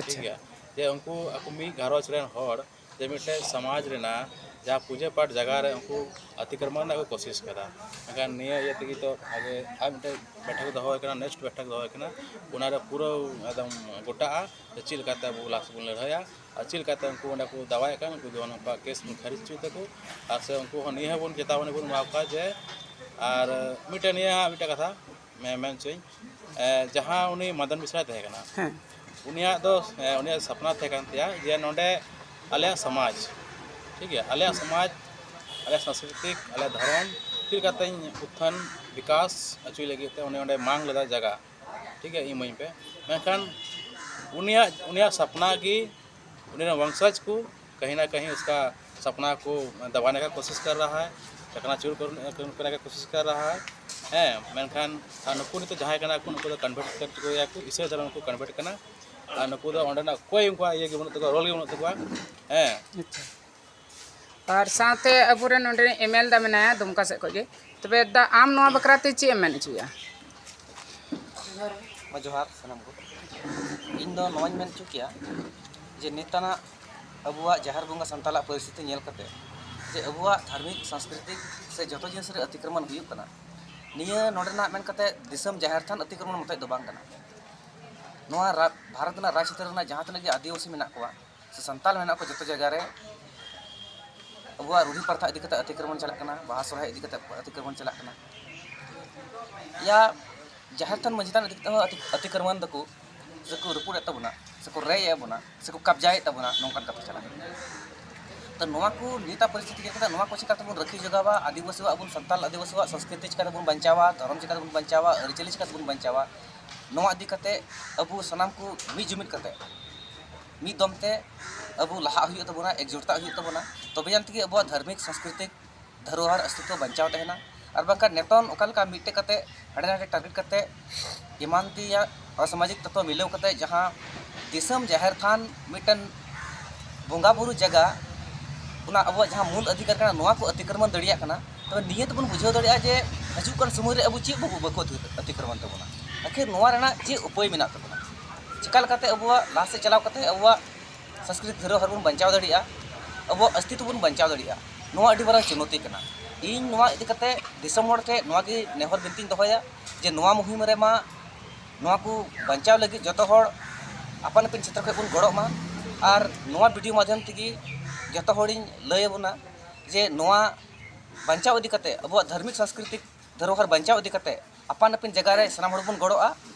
ᱴᱷᱤᱠ ᱟᱪᱪᱷᱟ᱾ ᱜᱮᱭᱟ, ᱡᱮ ᱩᱱᱠᱩ ᱟᱠᱚ ᱢᱤᱫ ᱜᱷᱟᱨᱚᱸᱡᱽ ᱨᱮᱱ ᱦᱚᱲ ᱡᱮ ᱢᱤᱫᱴᱮᱡ ᱥᱚᱢᱟᱡᱽ ᱨᱮᱱᱟᱜ ᱡᱟᱦᱟᱸ ᱯᱩᱡᱟᱹ ᱯᱟᱴ ᱡᱟᱭᱜᱟ ᱨᱮ ᱩᱱᱠᱩ ᱟᱛᱤᱠᱨᱚᱢᱚᱱ ᱨᱮᱱᱟᱜ ᱠᱚ ᱠᱳᱥᱤᱥ ᱠᱟᱫᱟ᱾ ᱢᱮᱱᱠᱷᱟᱱ ᱱᱤᱭᱟᱹ ᱤᱭᱟᱹ ᱛᱮᱜᱮ ᱛᱚ ᱟᱜᱮ ᱟᱨ ᱢᱤᱫᱴᱮᱡ ᱵᱮᱴᱷᱟᱠ ᱫᱚᱦᱚ ᱦᱩᱭ ᱠᱟᱱᱟ, ᱱᱮᱠᱥᱴ ᱵᱮᱴᱷᱟᱠ ᱫᱚᱦᱚ ᱦᱩᱭ ᱠᱟᱱᱟ, ᱚᱱᱟᱨᱮ ᱯᱩᱨᱟᱹ ᱮᱠᱫᱚᱢ ᱜᱚᱴᱟᱜᱼᱟ ᱡᱮ ᱪᱮᱫ ᱞᱮᱠᱟᱛᱮ ᱟᱵᱚ ᱞᱟᱥ ᱵᱚᱱ ᱞᱟᱹᱲᱦᱟᱹᱭᱟ ᱟᱨ ᱪᱮᱫ ᱞᱮᱠᱟᱛᱮ ᱩᱱᱠᱩ ᱚᱸᱰᱮ ᱠᱚ ᱫᱟᱣᱟᱭᱮᱫ ᱠᱟᱱ ᱩᱱᱠᱩ ᱫᱚ ᱱᱚᱝᱠᱟ ᱠᱮᱥ ᱵᱚᱱ ᱠᱷᱟᱨᱤᱡ ᱦᱚᱪᱚᱭ ᱛᱟᱠᱚ᱾ ᱟᱨ ᱥᱮ ᱩᱱᱠᱩ ᱦᱚᱸ ᱱᱤᱭᱟᱹ ᱦᱚᱸᱵᱚᱱ ᱪᱮᱛᱟᱣᱟᱱᱤ ᱵᱚᱱ ᱮᱢᱟ ᱠᱚᱣᱟ ᱡᱮ, ᱟᱨ ᱢᱤᱫᱴᱮᱱ ᱱᱤᱭᱟᱹ ᱦᱟᱸᱜ ᱢᱤᱫᱴᱮᱱ ᱠᱟᱛᱷᱟ ᱢᱮ-, ᱢᱮᱱ ᱦᱚᱪᱚᱭᱟᱹᱧ, ᱮ, ᱡᱟᱦᱟᱸ ᱩᱱᱤ ᱢᱟᱫᱚᱱ ᱢᱤᱥᱨᱟᱭ ᱛᱟᱦᱮᱸ ᱠᱟᱱᱟ, ᱦᱮᱸ᱾ ᱩᱱᱤᱭᱟᱜ ᱫᱚ, ᱮ, ᱩᱱᱤᱭᱟᱜ ᱥᱟᱯᱱᱟ ᱛᱟᱦᱮᱸ ᱠᱟᱱ ᱛᱟᱭᱟ ᱡᱮ ᱱᱚᱰᱮ ᱟᱞᱮᱭᱟᱜ ᱥᱚᱢᱟᱡᱽ, ᱴᱷᱤᱠ ᱜᱮᱭᱟ, ᱟᱞᱮᱭᱟᱜ ᱥᱚᱢᱟᱡᱽ, ᱟᱞᱮᱭᱟᱜ ᱥᱚᱝᱥᱠᱨᱤᱛᱤᱠ, ᱟᱞᱮᱭᱟᱜ ᱫᱷᱚᱨᱚᱢ ᱪᱮᱫ ᱞᱮᱠᱟᱛᱮᱧ ᱩᱛᱛᱷᱟᱱ ᱵᱤᱠᱟᱥ ᱦᱚᱪᱚᱭ ᱞᱟᱹᱜᱤᱫ ᱛᱮ ᱩᱱᱤ ᱚᱸᱰᱮ ᱢᱟᱝ ᱞᱮᱫᱟ ᱡᱟᱭᱜᱟ, ᱴᱷᱤᱠ ᱜᱮᱭᱟ, ᱤᱢᱟᱹᱧ ᱯᱮ᱾ ᱢᱮᱱᱠᱷᱟᱱ ᱩᱱᱤᱭᱟᱜ, ᱩᱱᱤᱭᱟᱜ ᱥᱟᱯᱱᱟ ᱜᱮ ᱩᱱᱤ ᱨᱮᱱ ᱵᱚᱝᱥᱚᱡᱽ ᱠᱚ ᱠᱟᱹᱦᱤ ᱱᱟ ᱠᱟᱹᱦᱤ ᱩᱥᱠᱟ ᱥᱟᱯᱱᱟ ᱠᱚ ᱫᱟᱵᱟᱱᱮ ᱠᱟ ᱠᱳᱥᱤᱥ ᱠᱟᱨ ᱨᱟᱦᱟ ᱦᱟᱭ, ᱪᱟᱠᱱᱟ ᱪᱩᱨ ᱠᱚᱨᱱᱮ ᱠᱟ ᱠᱳᱥᱤᱥ ᱠᱟᱨ ᱨᱟᱦᱟ ᱦᱟᱭ᱾ ᱦᱮᱸ, ᱢᱮᱱᱠᱷᱟᱱ ᱟᱨ ᱱᱩᱠᱩ ᱱᱤᱛᱚᱜ ᱡᱟᱦᱟᱸᱭ ᱠᱟᱱᱟ ᱠᱚ, ᱱᱩᱠᱩ ᱫᱚ ᱠᱚᱱᱵᱷᱟᱨᱴ ᱠᱟᱨ ᱪᱩᱠᱟᱹᱭᱟ ᱠᱚ, ᱤᱥᱟᱹᱭ ᱫᱷᱚᱨᱚᱢ ᱠᱚ ᱠᱚᱱᱵᱷᱟᱨᱴ ᱠᱟᱱᱟ᱾ ᱟᱨ ᱱᱩᱠᱩ ᱫᱚ ᱚᱸᱰᱮᱱᱟᱜ ᱠᱚᱭ ᱩᱱᱠᱩᱣᱟᱜ ᱤᱭᱟᱹ ᱜᱮ ᱵᱟᱹᱱᱩᱜ ᱛᱟᱠᱚᱣᱟ, ᱨᱳᱞ ᱜᱮ ᱵᱟᱹᱱᱩᱜ ᱛᱟᱠᱚᱣᱟ᱾ ᱦᱮᱸ᱾ ᱟᱪᱪᱷᱟ᱾ ᱟᱨ ᱥᱟᱶᱛᱮ ᱟᱵᱚᱨᱮᱱ ᱱᱚᱰᱮ ᱮᱢ ᱮᱞ ᱫᱟ ᱢᱮᱱᱟᱭᱟ ᱫᱩᱢᱠᱟ ᱥᱮᱫ ᱠᱷᱚᱱ ᱜᱮ᱾ ᱛᱚᱵᱮ ᱫᱟ, ᱟᱢ ᱱᱚᱣᱟ ᱵᱟᱠᱷᱨᱟ ᱛᱮ ᱪᱮᱫ ᱮᱢ ᱢᱮᱱ ᱦᱚᱪᱚᱭᱟ? ᱢᱟ ᱡᱚᱦᱟᱨ ᱥᱟᱱᱟᱢ ᱠᱚ᱾ ᱤᱧ ᱫᱚ ᱱᱚᱣᱟᱧ ᱢᱮᱱ ᱦᱚᱪᱚ ᱠᱮᱭᱟ ᱡᱮ ᱱᱮᱛᱟᱨᱟᱜ ᱟᱵᱚᱣᱟᱜ ᱡᱟᱦᱮᱨ ᱵᱚᱸᱜᱟ ᱥᱟᱱᱛᱟᱲᱟᱜ ᱯᱚᱨᱤᱥᱛᱷᱤᱛᱤ ᱧᱮᱞ ᱠᱟᱛᱮ ᱡᱮ ᱟᱵᱚᱣᱟᱜ ᱫᱷᱟᱨᱢᱤᱠ ᱥᱟᱝᱥᱠᱨᱤᱛᱤᱠ ᱥᱮ ᱡᱚᱛᱚ ᱡᱤᱱᱤᱥ ᱨᱮ ᱚᱛᱤᱠᱨᱚᱢᱚᱱ ᱦᱩᱭᱩᱜ ᱠᱟᱱᱟ, ᱱᱤᱭᱟᱹ ᱱᱚᱰᱮᱱᱟᱜ ᱢᱮᱱ ᱠᱟᱛᱮ ᱫᱤᱥᱚᱢ ᱡᱟᱦᱮᱨ ᱛᱷᱟᱱ ᱚᱛᱤᱠᱨᱚᱢᱚᱱ ᱢᱚᱛᱚᱡ ᱫᱚ ᱵᱟᱝ ᱠᱟᱱᱟ᱾ ᱱᱚᱣᱟ ᱨᱟ-, ᱵᱷᱟᱨᱚᱛ ᱨᱮᱱᱟᱜ ᱨᱟᱡᱽ ᱪᱤᱛᱟᱹᱨ ᱨᱮᱱᱟᱜ ᱡᱟᱦᱟᱸ ᱛᱤᱱᱟᱹᱜ ᱜᱮ ᱟᱹᱫᱤᱵᱟᱹᱥᱤ ᱢᱮᱱᱟᱜ ᱠᱚᱣᱟ ᱥᱮ ᱥᱟᱱᱛᱟᱲ ᱢᱮᱱᱟᱜ ᱠᱚᱣᱟ, ᱡᱚᱛᱚ ᱡᱟᱭᱜᱟ ᱨᱮ ᱟᱵᱚᱣᱟᱜ ᱨᱩᱲᱤ ᱯᱨᱚᱛᱷᱟ ᱤᱫᱤ ᱠᱟᱛᱮ ᱚᱛᱤᱠᱨᱚᱢᱚᱱ ᱪᱟᱞᱟᱜ ᱠᱟᱱᱟ, ᱵᱟᱦᱟ ᱥᱚᱨᱦᱟᱭ ᱤᱫᱤ ᱠᱟᱛᱮ ᱚᱛᱤᱠᱨᱚᱢᱚᱱ ᱪᱟᱞᱟᱜ ᱠᱟᱱᱟ᱾ ᱭᱟ, ᱡᱟᱦᱮᱨ ᱛᱷᱟᱱ ᱢᱟᱹᱡᱷᱤ ᱛᱷᱟᱱ ᱤᱫᱤ ᱠᱟᱛᱮ ᱦᱚᱸ ᱚᱛᱤ-, ᱚᱛᱤᱠᱨᱚᱢᱚᱱ ᱫᱟᱠᱚ, ᱥᱮᱠᱚ ᱨᱟᱹᱯᱩᱫ ᱮᱫ ᱛᱟᱵᱚᱱᱟ, ᱥᱮᱠᱚ ᱨᱮᱡ ᱮᱫ ᱵᱚᱱᱟ, ᱥᱮᱠᱚ ᱠᱟᱵᱽᱡᱟᱭᱮᱫ ᱛᱟᱵᱚᱱᱟ, ᱱᱚᱝᱠᱟᱱ ᱠᱟᱛᱷᱟ ᱪᱟᱞᱟᱜ ᱠᱟᱱᱟ᱾ ᱛᱚ ᱱᱚᱣᱟ ᱠᱚ ᱱᱤᱛᱟᱜ ᱯᱚᱨᱤᱥᱛᱷᱤᱛᱤ ᱧᱮᱞ ᱠᱟᱛᱮ ᱱᱚᱣᱟ ᱠᱚ ᱪᱤᱠᱟᱹ ᱛᱮᱵᱚᱱ ᱨᱟᱹᱠᱷᱤ ᱡᱚᱜᱟᱣᱟ, ᱟᱹᱫᱤᱵᱟᱹᱥᱤᱣᱟᱜ ᱟᱵᱚ ᱥᱟᱱᱛᱟᱲ ᱟᱹᱫᱤᱵᱟᱹᱥᱤᱣᱟᱜ ᱥᱚᱝᱥᱠᱨᱤᱛᱤ ᱪᱤᱠᱟᱹ ᱛᱮᱵᱚᱱ ᱵᱟᱧᱪᱟᱣᱟ, ᱫᱷᱚᱨᱚᱢ ᱪᱤᱠᱟᱹ ᱛᱮᱵᱚᱱ ᱵᱟᱧᱪᱟᱣᱟ, ᱟᱹᱨᱤᱪᱟᱹᱞᱤ ᱪᱤᱠᱟᱹ ᱛᱮᱵᱚᱱ ᱵᱟᱧᱪᱟᱣᱟ, ᱱᱚᱣᱟ ᱤᱫᱤ ᱠᱟᱛᱮ ᱟᱵᱚ ᱥᱟᱱᱟᱢ ᱠᱚ ᱢᱤᱫ ᱡᱩᱢᱤᱫ ᱠᱟᱛᱮ ᱢᱤᱫ ᱫᱚᱢ ᱛᱮ ᱟᱵᱚ ᱞᱟᱦᱟᱜ ᱦᱩᱭᱩᱜ ᱛᱟᱵᱚᱱᱟ, ᱮᱠᱡᱩᱴᱛᱟᱜ ᱦᱩᱭᱩᱜ ᱛᱟᱵᱚᱱᱟ, ᱛᱚᱵᱮ ᱟᱱ ᱛᱮᱜᱮ ᱟᱵᱚᱣᱟᱜ ᱫᱷᱟᱨᱢᱤᱠ ᱥᱚᱝᱥᱠᱨᱤᱛᱤᱠ ᱫᱷᱚᱨᱚᱦᱟᱨ ᱚᱥᱛᱤᱛᱣᱚ ᱵᱟᱧᱪᱟᱣ ᱛᱟᱦᱮᱱᱟ᱾ ᱟᱨ ᱵᱟᱝᱠᱷᱟᱱ ᱱᱤᱛᱚᱝ ᱚᱠᱟ ᱞᱮᱠᱟ ᱢᱤᱫᱴᱮᱡ ᱠᱟᱛᱮ ᱦᱟᱸᱰᱮ ᱱᱟᱰᱮ ᱴᱟᱨᱜᱮᱴ ᱠᱟᱛᱮ ᱮᱢᱟᱱ ᱛᱮᱭᱟᱜ ᱚᱥᱟᱢᱟᱡᱤᱠ ᱛᱚᱛᱛᱚ ᱢᱤᱞᱟᱹᱣ ᱠᱟᱛᱮ ᱡᱟᱦᱟᱸ ᱫᱤᱥᱚᱢ ᱡᱟᱦᱮᱨ ᱛᱷᱟᱱ ᱢᱤᱫᱴᱮᱱ ᱵᱚᱸᱜᱟ ᱵᱩᱨᱩ ᱡᱟᱭᱜᱟ, ᱚᱱᱟ ᱟᱵᱚᱣᱟᱜ ᱡᱟᱦᱟᱸ ᱢᱩᱞ ᱚᱫᱷᱤᱠᱟᱨ ᱠᱟᱱᱟ, ᱱᱚᱣᱟ ᱠᱚ ᱚᱛᱤᱠᱨᱚᱢᱚᱱ ᱫᱟᱲᱮᱭᱟᱜ ᱠᱟᱱᱟ, ᱛᱚᱵᱮ ᱱᱤᱭᱟᱹ ᱛᱮᱵᱚᱱ ᱵᱩᱡᱷᱟᱹᱣ ᱫᱟᱲᱮᱭᱟᱜᱼᱟ ᱡᱮ ᱦᱤᱡᱩᱜ ᱠᱟᱱ ᱥᱚᱢᱚᱭ ᱨᱮ ᱟᱵᱚ ᱪᱮᱫ ᱵᱚ ᱵᱟᱠᱚ ᱚᱛᱤ- ᱚᱛᱤᱠᱨᱚᱢᱚᱱ ᱛᱟᱵᱚᱱᱟ, ᱟᱹᱠᱷᱤᱨ ᱱᱚᱣᱟ ᱨᱮᱱᱟᱜ ᱪᱮᱫ ᱩᱯᱟᱹᱭ ᱢᱮᱱᱟᱜ ᱛᱟᱵᱚᱱᱟ, ᱪᱮᱠᱟ ᱞᱮᱠᱟᱛᱮ ᱟᱵᱚᱣᱟᱜ ᱞᱟᱦᱟ ᱥᱮᱫ ᱪᱟᱞᱟᱣ ᱠᱟᱛᱮ ᱟᱵᱚᱣᱟᱜ ᱥᱚᱝᱥᱠᱨᱤᱛ ᱫᱷᱚᱨᱚᱦᱚᱨ ᱵᱚᱱ ᱵᱟᱧᱪᱟᱣ ᱫᱟᱲᱮᱭᱟᱜᱼᱟ, ᱟᱵᱚᱣᱟᱜ ᱚᱥᱛᱤᱛᱣᱚ ᱵᱚᱱ ᱵᱟᱧᱪᱟᱣ ᱫᱟᱲᱮᱭᱟᱜᱼᱟ᱾ ᱱᱚᱣᱟ ᱟᱹᱰᱤ ᱢᱟᱨᱟᱝ ᱪᱩᱱᱚᱛᱤ ᱠᱟᱱᱟ᱾ ᱤᱧ ᱱᱚᱣᱟ ᱤᱫᱤ ᱠᱟᱛᱮ ᱫᱤᱥᱚᱢ ᱦᱚᱲ ᱴᱷᱮᱱ ᱱᱚᱣᱟ ᱜᱮ ᱱᱮᱦᱚᱨ ᱵᱤᱱᱛᱤᱧ ᱫᱚᱦᱚᱭᱟ ᱡᱮ ᱱᱚᱣᱟ ᱢᱩᱦᱤᱢ ᱨᱮᱢᱟ ᱱᱚᱣᱟ ᱠᱚ ᱵᱟᱧᱪᱟᱣ ᱞᱟᱹᱜᱤᱫ ᱡᱚᱛᱚ ᱦᱚᱲ ᱟᱯᱟᱱ ᱟᱹᱯᱤᱱ ᱪᱷᱮᱛᱨᱚ ᱠᱷᱚᱱ ᱵᱚᱱ ᱜᱚᱲᱚᱜ ᱢᱟ᱾ ᱟᱨ ᱱᱚᱣᱟ ᱵᱷᱤᱰᱤᱭᱳ ᱢᱟᱫᱽᱫᱷᱚᱢ ᱛᱮᱜᱮ ᱡᱚᱛᱚ ᱦᱚᱲᱤᱧ ᱞᱟᱹᱭ ᱟᱵᱚᱱᱟ ᱡᱮ ᱱᱚᱣᱟ ᱵᱟᱧᱪᱟᱣ ᱤᱫᱤ ᱠᱟᱛᱮ, ᱟᱵᱚᱣᱟᱜ ᱫᱷᱟᱨᱢᱤᱠ ᱥᱟᱝᱥᱠᱨᱤᱛᱤᱠ ᱫᱷᱚᱨᱚᱦᱚᱨ ᱵᱟᱧᱪᱟᱣ ᱤᱫᱤ ᱠᱟᱛᱮ ᱟᱯᱟᱱ ᱟᱹᱯᱤᱱ ᱡᱟᱭᱜᱟ ᱨᱮ ᱥᱟᱱᱟᱢ ᱦᱚᱲ ᱵᱚᱱ ᱜᱚᱲᱚᱜᱼᱟ᱾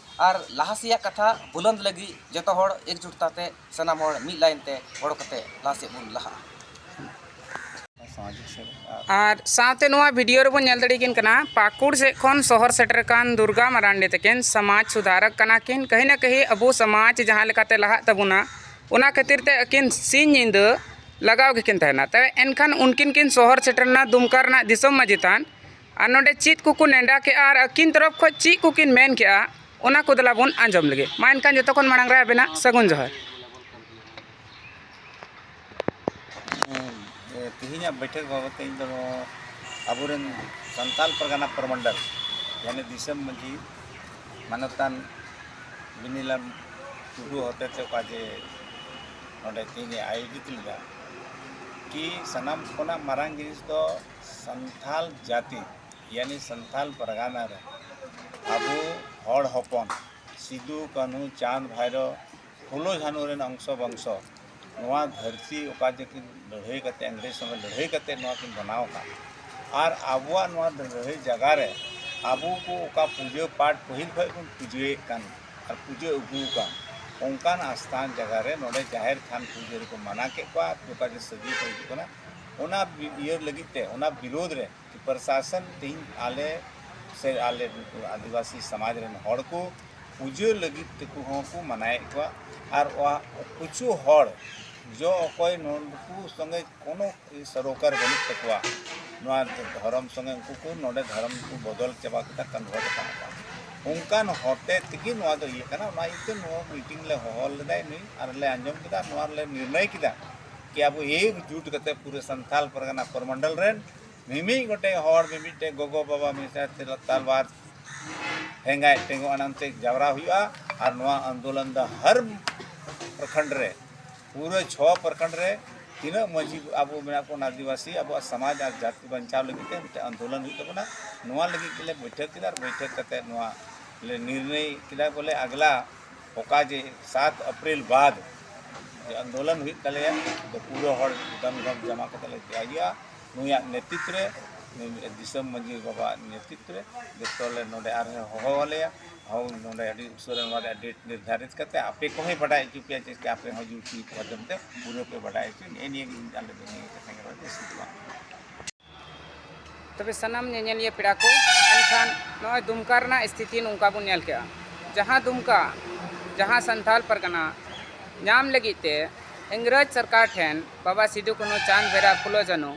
ᱟᱨ ᱞᱟᱦᱟ ᱥᱮᱭᱟᱜ ᱠᱟᱛᱷᱟ ᱵᱩᱞᱟᱹᱱᱫ ᱞᱟᱹᱜᱤᱫ ᱡᱚᱛᱚ ᱦᱚᱲ ᱮᱠᱡᱩᱴᱛᱟ ᱛᱮ ᱥᱟᱱᱟᱢ ᱦᱚᱲ ᱢᱤᱫ ᱞᱟᱭᱤᱱ ᱛᱮ ᱦᱚᱲ ᱠᱟᱛᱮ ᱞᱟᱦᱟ ᱥᱮᱫ ᱵᱚᱱ ᱞᱟᱦᱟᱜᱼᱟ᱾ ᱥᱟᱢᱟᱡᱤᱠ ᱥᱮᱵᱟ ᱟᱨ ᱟᱨ ᱥᱟᱶᱛᱮ ᱱᱚᱣᱟ ᱵᱷᱤᱰᱤᱭᱳ ᱨᱮᱵᱚᱱ ᱧᱮᱞ ᱫᱟᱲᱮᱭᱟᱠᱤᱱ ᱠᱟᱱᱟ ᱯᱟᱹᱠᱩᱲ ᱥᱮᱫ ᱠᱷᱚᱱ ᱥᱚᱦᱚᱨ ᱥᱮᱴᱮᱨ ᱟᱠᱟᱱ ᱫᱩᱨᱜᱟ ᱢᱟᱨᱟᱱᱰᱤ ᱛᱟᱹᱠᱤᱱ, ᱥᱚᱢᱟᱡᱽ ᱥᱩᱫᱷᱟᱨᱚᱠ ᱠᱟᱱᱟ ᱠᱤᱱ᱾ ᱠᱟᱹᱦᱤ ᱱᱟ ᱠᱟᱹᱦᱤ ᱟᱵᱚ ᱥᱚᱢᱟᱡᱽ ᱡᱟᱦᱟᱸ ᱞᱮᱠᱟᱛᱮ ᱞᱟᱦᱟᱜ ᱛᱟᱵᱚᱱᱟ, ᱚᱱᱟ ᱠᱷᱟᱹᱛᱤᱨ ᱛᱮ ᱟᱹᱠᱤᱱ ᱥᱤᱧ ᱧᱤᱫᱟᱹ ᱞᱟᱜᱟᱣ ᱜᱮᱠᱤᱱ ᱛᱟᱦᱮᱱᱟ᱾ ᱛᱚᱵᱮ ᱮᱱᱠᱷᱟᱱ ᱩᱱᱠᱤᱱ ᱠᱤᱱ ᱥᱚᱦᱚᱨ ᱥᱮᱴᱮᱨ ᱮᱱᱟ ᱫᱩᱢᱠᱟ ᱨᱮᱱᱟᱜ ᱫᱤᱥᱚᱢ ᱢᱟᱹᱡᱷᱤ ᱛᱷᱟᱱ᱾ ᱟᱨ ᱱᱚᱰᱮ ᱪᱮᱫ ᱠᱚᱠᱚ ᱱᱮᱰᱟ ᱠᱮᱜᱼᱟ ᱟᱨ ᱟᱹᱠᱤᱱ ᱛᱚᱨᱚᱯ ᱠᱷᱚᱱ ᱪᱮᱫ ᱠᱚᱠᱤᱱ ᱢᱮᱱ ᱠᱮᱜᱼᱟ, ᱚᱱᱟ ᱠᱚ ᱫᱮᱞᱟ ᱵᱚᱱ ᱟᱸᱡᱚᱢ ᱞᱮᱜᱮ᱾ ᱢᱟ ᱮᱱᱠᱷᱟᱱ ᱡᱚᱛᱚ ᱠᱷᱚᱱ ᱢᱟᱲᱟᱝ ᱨᱮ ᱟᱵᱮᱱᱟᱜ ᱥᱟᱹᱜᱩᱱ ᱡᱚᱦᱟᱨ᱾ ᱦᱮᱸ, ᱛᱮᱦᱮᱧᱟᱜ ᱵᱟᱹᱭᱴᱷᱟᱹᱠ ᱵᱟᱵᱚᱫ ᱛᱮ ᱤᱧ ᱫᱚ ᱟᱵᱚᱨᱮᱱ ᱥᱟᱱᱛᱟᱞ ᱯᱟᱨᱜᱟᱱᱟ ᱯᱨᱚᱢᱚᱱᱰᱚᱞ, ᱭᱟᱱᱤ ᱫᱤᱥᱚᱢ ᱢᱟᱹᱡᱷᱤ ᱢᱟᱱᱚᱛᱟᱱ ᱵᱤᱱᱤᱞᱟᱞ ᱴᱩᱰᱩ ᱦᱚᱛᱮᱛᱮ ᱚᱠᱟ ᱡᱮ ᱱᱚᱰᱮ ᱛᱮᱦᱮᱧ ᱮ ᱟᱭᱳᱡᱤᱛ ᱞᱮᱫᱟ ᱠᱤ ᱥᱟᱱᱟᱢ ᱠᱷᱚᱱᱟᱜ ᱢᱟᱨᱟᱝ ᱡᱤᱱᱤᱥ ᱫᱚ ᱥᱟᱱᱛᱟᱞ ᱡᱟᱹᱛᱤ, ᱭᱟᱱᱤ ᱥᱟᱱᱛᱟᱞ ᱯᱟᱨᱜᱟᱱᱟ ᱨᱮ ᱟᱵᱚ ᱦᱚᱲ ᱦᱚᱯᱚᱱ ᱥᱤᱫᱩ, ᱠᱟᱹᱱᱦᱩ, ᱪᱟᱸᱫᱽ, ᱵᱷᱟᱭᱨᱳ, ᱯᱷᱩᱞᱳ, ᱡᱷᱟᱱᱩ ᱨᱮᱱ ᱚᱝᱥᱚ ᱵᱚᱝᱥᱚ ᱱᱚᱣᱟ ᱫᱷᱟᱹᱨᱛᱤ ᱚᱠᱟ ᱡᱮ ᱠᱤᱱ ᱞᱟᱹᱲᱦᱟᱹᱭ ᱠᱟᱛᱮ, ᱤᱝᱨᱮᱡᱽ ᱥᱚᱸᱜᱮ ᱞᱟᱹᱲᱦᱟᱹᱭ ᱠᱟᱛᱮ ᱱᱚᱣᱟ ᱠᱤᱱ ᱵᱮᱱᱟᱣ ᱟᱠᱟᱫ, ᱟᱨ ᱟᱵᱚᱣᱟᱜ ᱱᱚᱣᱟ ᱞᱟᱹᱲᱦᱟᱹᱭ ᱡᱟᱭᱜᱟ ᱨᱮ ᱟᱵᱚ ᱠᱚ ᱚᱠᱟ ᱯᱩᱡᱟᱹ ᱯᱟᱴ ᱯᱟᱹᱦᱤᱞ ᱠᱷᱚᱱ ᱵᱚᱱ ᱯᱩᱡᱟᱹᱭᱮᱫ ᱠᱟᱱ ᱟᱨ ᱯᱩᱡᱟᱹ ᱟᱹᱜᱩ ᱟᱠᱟᱱ, ᱚᱱᱠᱟᱱ ᱟᱥᱛᱷᱟᱱ ᱡᱟᱭᱜᱟ ᱨᱮ ᱱᱚᱰᱮ ᱡᱟᱦᱮᱨ ᱛᱷᱟᱱ ᱯᱩᱡᱟᱹ ᱨᱮᱠᱚ ᱢᱟᱱᱟ ᱠᱮᱫ ᱠᱚᱣᱟ, ᱚᱠᱟ ᱡᱮ ᱥᱟᱹᱨᱤ ᱠᱚ ᱦᱤᱡᱩᱜ ᱠᱟᱱᱟ, ᱚᱱᱟ ᱵᱤ-, ᱤᱭᱟᱹ ᱞᱟᱹᱜᱤᱫ ᱛᱮ, ᱚᱱᱟ ᱵᱤᱨᱳᱫᱷ ᱨᱮ ᱯᱨᱚᱥᱟᱥᱚᱱ ᱛᱮᱦᱮᱧ ᱟᱞᱮ ᱥᱮ ᱟᱞᱮ ᱱᱩᱠᱩ ᱟᱹᱫᱤᱵᱟᱹᱥᱤ ᱥᱚᱢᱟᱡᱽ ᱨᱮᱱ ᱦᱚᱲ ᱠᱚ ᱯᱩᱡᱟᱹ ᱞᱟᱹᱜᱤᱫ ᱛᱮᱠᱚ ᱦᱚᱸ ᱠᱚ ᱢᱟᱱᱟᱭᱮᱫ ᱠᱚᱣᱟ᱾ ᱟᱨ ᱚᱱᱟ ᱠᱤᱪᱷᱩ ᱦᱚᱲ ᱡᱚ ᱚᱠᱚᱭ ᱱᱩᱠᱩ ᱥᱚᱸᱜᱮ ᱠᱳᱱᱳ ᱥᱚᱨᱚᱠᱟᱨ ᱵᱟᱹᱱᱩᱜ ᱛᱟᱠᱚᱣᱟ, ᱱᱚᱣᱟ ᱫᱷᱚᱨᱚᱢ ᱥᱚᱸᱜᱮ ᱩᱱᱠᱩ ᱠᱚ ᱱᱚᱰᱮ ᱫᱷᱚᱨᱚᱢ ᱠᱚ ᱵᱚᱫᱚᱞ ᱪᱟᱵᱟ ᱠᱮᱫᱟ, convert ᱟᱠᱟᱫ ᱠᱚᱣᱟ᱾ ᱚᱱᱠᱟᱱ ᱦᱚᱛᱮ ᱛᱮᱜᱮ ᱱᱚᱣᱟ ᱫᱚ ᱤᱭᱟᱹ ᱠᱟᱱᱟ᱾ ᱚᱱᱟ ᱤᱭᱟᱹᱛᱮ ᱱᱚᱣᱟ meeting ᱞᱮ ᱦᱚᱦᱚ ᱞᱮᱫᱟᱭ ᱱᱩᱭ, ᱟᱨ ᱞᱮ ᱟᱸᱡᱚᱢ ᱠᱮᱫᱟ, ᱱᱚᱣᱟ ᱨᱮᱞᱮ ᱱᱤᱨᱱᱚᱭ ᱠᱮᱫᱟ ᱠᱤ ᱟᱵᱚ ᱮᱠᱡᱩᱴ ᱠᱟᱛᱮ ᱯᱩᱨᱟᱹ ᱥᱟᱱᱛᱟᱞ ᱯᱟᱨᱜᱟᱱᱟ ᱯᱚᱨᱢᱚᱱᱰᱚᱞ ᱨᱮᱱ ᱢᱤᱢᱤᱫ ᱜᱚᱴᱮᱡ ᱦᱚᱲ, ᱢᱤᱢᱤᱫᱴᱮᱡ ᱜᱚᱜᱚ ᱵᱟᱵᱟ, ᱢᱤᱫᱴᱮᱡ ᱛᱟᱞᱣᱟᱨ ᱴᱷᱮᱸᱜᱟᱭ ᱴᱮᱸᱜᱚ ᱟᱱᱟᱝ ᱛᱮ ᱡᱟᱣᱨᱟ ᱦᱩᱭᱩᱜᱼᱟ᱾ ᱟᱨ ᱱᱚᱣᱟ ᱟᱱᱫᱳᱞᱚᱱ ᱫᱚ ᱦᱟᱨ ᱯᱨᱚᱠᱷᱚᱸᱰ ᱨᱮ, ᱯᱩᱨᱟᱹ ᱪᱷᱚ ᱯᱨᱚᱠᱷᱚᱸᱰ ᱨᱮ ᱛᱤᱱᱟᱹᱜ ᱢᱟᱹᱡᱷᱤ ᱟᱵᱚ ᱢᱮᱱᱟᱜ ᱵᱚᱱ ᱟᱹᱫᱤᱵᱟᱹᱥᱤ, ᱟᱵᱚᱣᱟᱜ ᱥᱚᱢᱟᱡᱽ ᱟᱨ ᱡᱟᱹᱛᱤ ᱵᱟᱧᱪᱟᱣ ᱞᱟᱹᱜᱤᱫ ᱛᱮ ᱢᱤᱫᱴᱮᱱ ᱟᱱᱫᱳᱞᱚᱱ ᱦᱩᱭᱩᱜ ᱛᱟᱵᱚᱱᱟ᱾ ᱱᱚᱣᱟ ᱞᱟᱹᱜᱤᱫ ᱜᱮᱞᱮ ᱵᱟᱹᱭᱴᱷᱟᱹᱠ ᱠᱮᱫᱟ ᱟᱨ ᱵᱟᱹᱭᱴᱷᱟᱹᱠ ᱠᱟᱛᱮ ᱱᱚᱣᱟ ᱞᱮ ᱱᱤᱨᱱᱚᱭ ᱠᱮᱫᱟ, ᱵᱚᱞᱮ ᱟᱜᱽᱞᱟ ᱚᱠᱟ ᱡᱮ ᱥᱟᱛ ᱮᱯᱨᱤᱞ ᱵᱟᱫᱽ ᱡᱮ ᱟᱱᱫᱳᱞᱚᱱ ᱦᱩᱭᱩᱜ ᱛᱟᱞᱮᱭᱟ, ᱫᱚ ᱯᱩᱨᱟᱹ ᱦᱚᱲ ᱫᱚᱢ ᱫᱚᱢ ᱡᱟᱢᱟ ᱠᱟᱛᱮ ᱞᱮ ᱛᱮᱭᱟᱨ ᱦᱩᱭᱩᱜᱼᱟ᱾ ᱱᱩᱭᱟᱜ ᱱᱮᱛᱨᱤᱛᱵ ᱨᱮ, ᱱᱩᱭ ᱫᱤᱥᱚᱢ ᱢᱟᱹᱡᱷᱤ ᱵᱟᱵᱟᱣᱟᱜ ᱱᱮᱛᱨᱤᱛᱵ ᱨᱮ ᱡᱚᱛᱚ ᱞᱮ ᱱᱚᱰᱮ ᱟᱨᱦᱚᱸ ᱦᱚᱦᱚ ᱟᱞᱮᱭᱟ᱾ ᱦᱚᱸ, ᱱᱚᱰᱮ ᱟᱹᱰᱤ ᱩᱥᱟᱹᱨᱟ ᱱᱚᱣᱟ ᱨᱮᱭᱟᱜ date ᱱᱤᱨᱫᱷᱟᱨᱤᱛ ᱠᱟᱛᱮ ᱟᱯᱮ ᱠᱚᱦᱚᱸᱭ ᱵᱟᱰᱟᱭ ᱦᱚᱪᱚ ᱯᱮᱭᱟ, ᱪᱮᱫ ᱠᱟ ᱟᱯᱮ ᱦᱚᱸ YouTube ᱢᱟᱫᱽᱫᱷᱚᱢ ᱛᱮ ᱯᱩᱨᱟᱹ ᱯᱮ ᱵᱟᱰᱟᱭ ᱦᱚᱪᱚ᱾ ᱱᱮᱜᱼᱮ ᱱᱤᱭᱟᱹ ᱜᱮ ᱟᱞᱮ ᱫᱚ ᱱᱤᱭᱟᱹ ᱠᱟᱛᱷᱟ ᱜᱮ ᱨᱚᱲ ᱫᱚ ᱥᱤᱫᱷᱩᱣᱟᱜ᱾ ᱛᱚᱵᱮ ᱥᱟᱱᱟᱢ ᱧᱮᱧᱮᱞᱤᱭᱟᱹ ᱯᱮᱲᱟ ᱠᱚ, ᱮᱱᱠᱷᱟᱱ ᱱᱚᱜᱼᱚᱭ ᱫᱩᱢᱠᱟ ᱨᱮᱱᱟᱜ ᱥᱛᱷᱤᱛᱤ ᱱᱚᱝᱠᱟ ᱵᱚᱱ ᱧᱮᱞ ᱠᱮᱜᱼᱟ᱾ ᱡᱟᱦᱟᱸ ᱫᱩᱢᱠᱟ, ᱡᱟᱦᱟᱸ ᱥᱟᱱᱛᱟᱞ ᱯᱟᱨᱜᱟᱱᱟ ᱧᱟᱢ ᱞᱟᱹᱜᱤᱫ ᱛᱮ ᱤᱝᱨᱮᱡᱽ ᱥᱚᱨᱠᱟᱨ ᱴᱷᱮᱱ ᱵᱟᱵᱟ ᱥᱤᱫᱩ, ᱠᱟᱹᱱᱦᱩ, ᱪᱟᱸᱫᱽ, ᱵᱷᱟᱭᱨᱟ, ᱯᱷᱩᱞᱳ, ᱡᱷᱟᱱᱚ,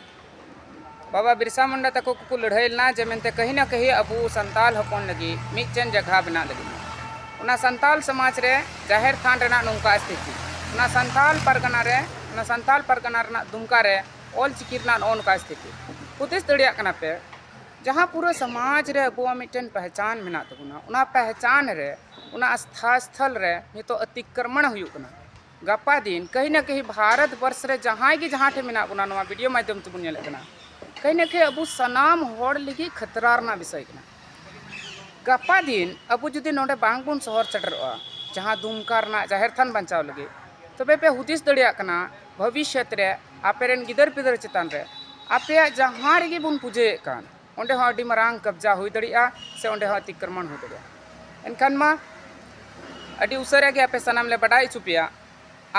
ᱵᱟᱵᱟ ᱵᱤᱨᱥᱟ ᱢᱩᱱᱰᱟ ᱛᱟᱠᱚ ᱠᱚᱠᱚ ᱞᱟᱹᱲᱦᱟᱹᱭ ᱞᱮᱱᱟ, ᱡᱮ ᱢᱮᱱᱛᱮ ᱠᱟᱹᱦᱤ ᱱᱟ ᱠᱟᱹᱦᱤ ᱟᱵᱚ ᱥᱟᱱᱛᱟᱞ ᱦᱚᱯᱚᱱ ᱞᱟᱹᱜᱤᱫ ᱢᱤᱫᱴᱮᱱ ᱡᱟᱭᱜᱟ ᱵᱮᱱᱟᱣ ᱞᱟᱹᱜᱤᱫ᱾ ᱚᱱᱟ ᱥᱟᱱᱛᱟᱞ ᱥᱚᱢᱟᱡᱽ ᱨᱮ ᱡᱟᱦᱮᱨ ᱛᱷᱟᱱ ᱨᱮᱱᱟᱜ ᱱᱚᱝᱠᱟ ᱥᱛᱷᱤᱛᱤ, ᱚᱱᱟ ᱥᱟᱱᱛᱟᱞ ᱯᱟᱨᱜᱟᱱᱟ ᱨᱮ, ᱚᱱᱟ ᱥᱟᱱᱛᱟᱞ ᱯᱟᱨᱜᱟᱱᱟ ᱨᱮᱱᱟᱜ ᱫᱩᱢᱠᱟ ᱨᱮ ᱚᱞ ᱪᱤᱠᱤ ᱨᱮᱱᱟᱜ ᱱᱚᱜᱼᱚ ᱱᱚᱝᱠᱟ ᱥᱛᱷᱤᱛᱤ᱾ ᱦᱩᱫᱤᱥ ᱫᱟᱲᱮᱭᱟᱜ ᱠᱟᱱᱟ ᱯᱮ, ᱡᱟᱦᱟᱸ ᱯᱩᱨᱟᱹ ᱥᱚᱢᱟᱡᱽ ᱨᱮ ᱟᱵᱚᱣᱟᱜ ᱢᱤᱫᱴᱮᱱ ᱯᱮᱦᱪᱟᱱ ᱢᱮᱱᱟᱜ ᱛᱟᱵᱚᱱᱟ, ᱚᱱᱟ ᱯᱮᱦᱪᱟᱱ ᱨᱮ, ᱚᱱᱟ ᱟᱥᱛᱷᱟ ᱥᱛᱷᱚᱞ ᱨᱮ ᱱᱤᱛᱚᱜ ᱚᱛᱤᱠᱨᱚᱢᱚᱬ ᱦᱩᱭᱩᱜ ᱠᱟᱱᱟ᱾ ᱜᱟᱯᱟ ᱫᱤᱱ ᱠᱟᱹᱦᱤ ᱱᱟ ᱠᱟᱹᱦᱤ ᱵᱷᱟᱨᱚᱛ ᱵᱚᱨᱥ ᱨᱮ ᱡᱟᱦᱟᱸᱭ ᱜᱮ ᱡᱟᱦᱟᱸ ᱴᱷᱮᱱ ᱢᱮᱱᱟᱜ ᱵᱚᱱᱟ, ᱱᱚᱣᱟ video ᱢᱟᱫᱽᱫᱷᱚᱢ ᱛᱮᱵᱚᱱ ᱧᱮᱞᱮᱫ ᱠᱟᱱᱟ, ᱠᱟᱹᱦᱤ ᱱᱟ ᱠᱟᱹᱦᱤ ᱟᱵᱚ ᱥᱟᱱᱟᱢ ᱦᱚᱲ ᱞᱟᱹᱜᱤᱫ ᱠᱷᱟᱛᱨᱟ ᱨᱮᱱᱟᱜ ᱵᱤᱥᱚᱭ ᱠᱟᱱᱟ᱾ ᱜᱟᱯᱟ ᱫᱤᱱ ᱟᱵᱚ ᱡᱩᱫᱤ ᱱᱚᱰᱮ ᱵᱟᱝ ᱵᱚᱱ ᱥᱚᱦᱚᱨ ᱥᱮᱴᱮᱨᱚᱜᱼᱟ, ᱡᱟᱦᱟᱸ ᱫᱩᱢᱠᱟ ᱨᱮᱱᱟᱜ ᱡᱟᱦᱮᱨ ᱛᱷᱟᱱ ᱵᱟᱧᱪᱟᱣ ᱞᱟᱹᱜᱤᱫ, ᱛᱚᱵᱮ ᱯᱮ ᱦᱩᱫᱤᱥ ᱫᱟᱲᱮᱭᱟᱜ ᱠᱟᱱᱟ, ᱵᱷᱚᱵᱤᱥᱥᱚᱛ ᱨᱮ ᱟᱯᱮ ᱨᱮᱱ ᱜᱤᱫᱟᱹᱨ ᱯᱤᱫᱟᱹᱨ ᱪᱮᱛᱟᱱ ᱨᱮ ᱟᱯᱮᱭᱟᱜ ᱡᱟᱦᱟᱸ ᱨᱮᱜᱮ ᱵᱚᱱ ᱯᱩᱡᱟᱹᱭᱮᱫ ᱠᱟᱱ, ᱚᱸᱰᱮ ᱦᱚᱸ ᱟᱹᱰᱤ ᱢᱟᱨᱟᱝ ᱠᱟᱵᱽᱡᱟ ᱦᱩᱭ ᱫᱟᱲᱮᱭᱟᱜᱼᱟ, ᱥᱮ ᱚᱸᱰᱮ ᱦᱚᱸ ᱚᱛᱤᱠᱨᱚᱢᱚᱬ ᱦᱩᱭ ᱫᱟᱲᱮᱭᱟᱜᱼᱟ᱾ ᱮᱱᱠᱷᱟᱱ ᱢᱟ ᱟᱹᱰᱤ ᱩᱥᱟᱹᱨᱟ ᱜᱮ ᱟᱯᱮ ᱥᱟᱱᱟᱢ ᱞᱮ ᱵᱟᱰᱟᱭ ᱦᱚᱪᱚ ᱯᱮᱭᱟ᱾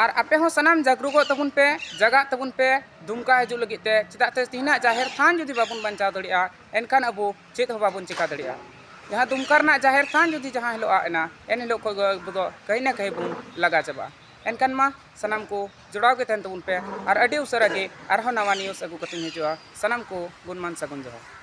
ᱟᱨ ᱟᱯᱮ ᱦᱚᱸ ᱥᱟᱱᱟᱢ ᱡᱟᱜᱽᱨᱩᱠᱚᱜ ᱛᱟᱵᱚᱱ ᱯᱮ, ᱡᱟᱜᱟᱜ ᱛᱟᱵᱚᱱ ᱯᱮ ᱫᱩᱢᱠᱟ ᱦᱤᱡᱩᱜ ᱞᱟᱹᱜᱤᱫ ᱛᱮ᱾ ᱪᱮᱫᱟᱜ ᱥᱮ ᱛᱮᱦᱮᱧᱟᱜ ᱡᱟᱦᱮᱨ ᱛᱷᱟᱱ ᱡᱩᱫᱤ ᱵᱟᱵᱚᱱ ᱵᱟᱧᱪᱟᱣ ᱫᱟᱲᱮᱭᱟᱜᱼᱟ, ᱮᱱᱠᱷᱟᱱ ᱟᱵᱚ ᱪᱮᱫ ᱦᱚᱸ ᱵᱟᱵᱚᱱ ᱪᱮᱠᱟ ᱫᱟᱲᱮᱭᱟᱜᱼᱟ᱾ ᱡᱟᱦᱟᱸ ᱫᱩᱢᱠᱟ ᱨᱮᱱᱟᱜ ᱡᱟᱦᱮᱨ ᱛᱷᱟᱱ ᱡᱩᱫᱤ ᱡᱟᱦᱟᱸ ᱦᱤᱞᱳᱜ ᱟᱫ ᱮᱱᱟ, ᱮᱱ ᱦᱤᱞᱳᱜ ᱠᱷᱚᱱ ᱜᱮ ᱟᱵᱚ ᱫᱚ ᱠᱟᱹᱦᱤ ᱱᱟ ᱠᱟᱹᱦᱤ ᱵᱚᱱ ᱞᱟᱜᱟ ᱪᱟᱵᱟᱜᱼᱟ᱾ ᱮᱱᱠᱷᱟᱱ ᱢᱟ ᱥᱟᱱᱟᱢ ᱠᱚ ᱡᱚᱲᱟᱣ ᱜᱮ ᱛᱟᱦᱮᱱ ᱛᱟᱵᱚᱱ ᱯᱮ᱾ ᱟᱨ ᱟᱹᱰᱤ ᱩᱥᱟᱹᱨᱟ ᱜᱮ ᱟᱨᱦᱚᱸ ᱱᱟᱣᱟ news ᱟᱹᱜᱩ ᱠᱟᱛᱮᱧ ᱦᱤᱡᱩᱜᱼᱟ᱾ ᱥᱟᱱᱟᱢ ᱠᱚ ᱜᱩᱱᱢᱟᱱ ᱥᱟᱹᱜᱩᱱ ᱡᱚᱦᱟᱨ᱾